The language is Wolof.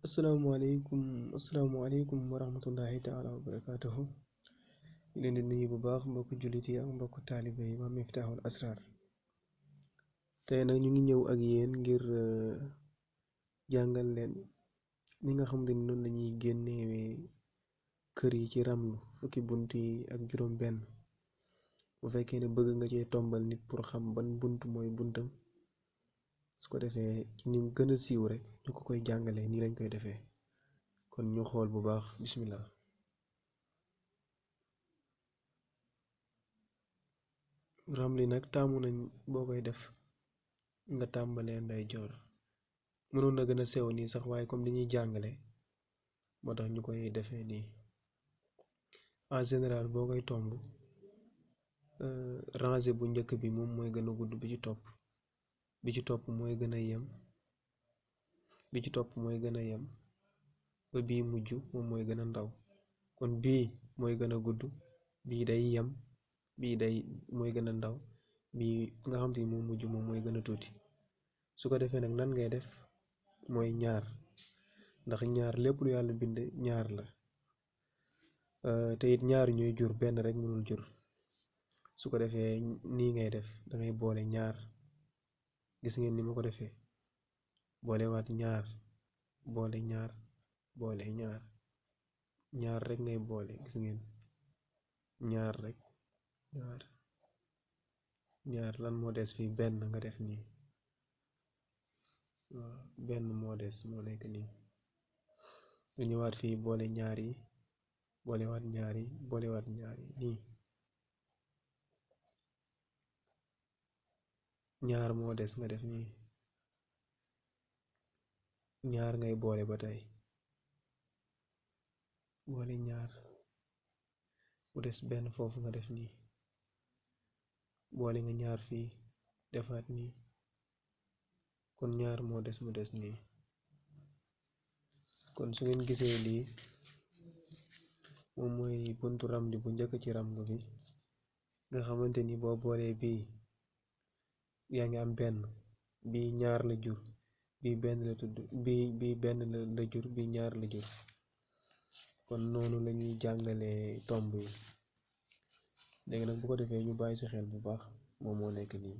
asalaamaaleykum wa rahmatullahi taala wa barakaatuhu. Leen di nuyu bu baax mbokku jullit yi ak mbokku taalibe yi waa Miftahul Asrar. tey nag ñu ngi ñëw ak yéen ngir jàngal leen ni nga xam ne noonu lañuy génnewee kër yi ci ramlu fukki bunt yi ak juróom benn. bu fekkee ne bëgg nga cee tombal nit pour xam ban bunt mooy buntam, su ko defee ci nim gën a siiw rek ñu ko koy jàngalee nii lañ koy defee. kon ñu xool bu baax, bismillah. ramli nag taamu nañ boo koy def nga tàmbalee ndeyjoor. mënoon na gën a sew nii sax, waaye comme li ñuy jàngale moo tax ñu koy defee nii. en général boo koy tomb, rangée bu njëkk bi moom mooy gën a gudd, bi ci topp mooy gën a yem, ba bii mujj moom mooy gën a ndaw. kon bii mooy gën a gudd, bii day yem, mooy gën a ndaw, bii nga xam te ni moom mujj moom mooy gën a tuuti. su ko defee nag nan ngay def mooy ñaar, ndax ñaar lépp lu yàlla bind ñaar la. te it ñaar ñooy jur, benn rek mënul jur. su ko defee nii ngay def, dangay boole ñaar. gis ngeen ni ma ko defee, boolewaat ñaar, boole ñaar, boole ñaar, ñaar rek ngay boole. gis ngeen, ñaar rek, ñaar lan moo des fii? benn nga def nii. waaw, benn moo des, moo nekk nii. nga ñëwaat fii boole ñaar yi, boolewaat ñaar yi, boolewaat ñaar yi nii. ñaar moo des, nga def nii. ñaar ngay boole ba tey, boole ñaar, mu des benn foofu, nga def nii. boole nga ñaar fii, defaat nii. kon ñaar moo des, mu des nii. kon su ngeen gisee lii, moom mooy buntu ramli bu njëkk ci ramlu bi, nga xamante ni boo boolee bii yaa ngi am benn, bii ñaar la jur, bii benn la tudd, bii benn la jur, bii ñaar la jur. kon noonu lañuy jàngalee tomb yi. léegi nag bu ko defee ñu bàyyi si xel bu baax, moom moo nekk nii.